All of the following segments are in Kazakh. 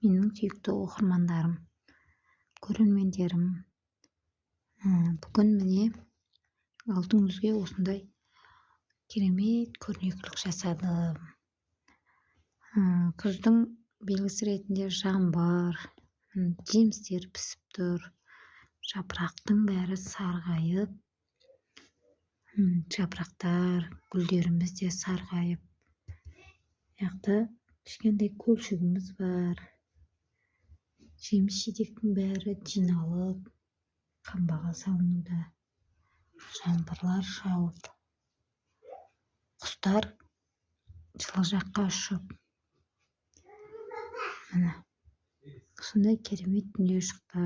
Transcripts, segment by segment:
Менің сүйікті оқырмандарым, көрермендерім, бүгін міне алтын күзге осындай керемет көрнекілік жасадым. Күздің белгісі ретінде жаңбыр, жемістер пісіп тұр, жапырақтың бәрі сарғайып, жапырақтар, гүлдеріміз де сарғайып, мына кішкентай көлшігіміз бар. Жеміс-жидектің бәрі жиналып, қамбаға салынуда. Жаңбырлар жауып, құстар жылы жаққа ұшып, міне, осындай керемет дүние шықты.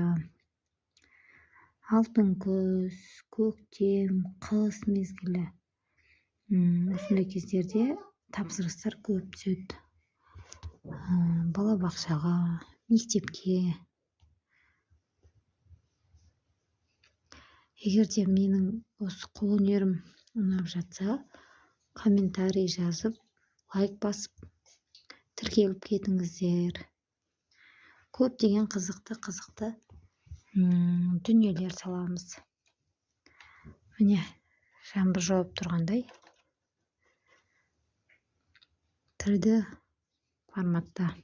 Алтын күз, көктем, қыс мезгілі. Осындай кездерде тапсырыстар көп түседі. Балабақшаға, мектепке. Егер де менің осы қолөнерім ұнап жатса, комментарий жазып, лайк басып, тіркеліп кетіңіздер. Көптеген қызықты-қызықты дүниелер саламыз. Міне, жаңбыр жауып тұрғандай 3D форматта.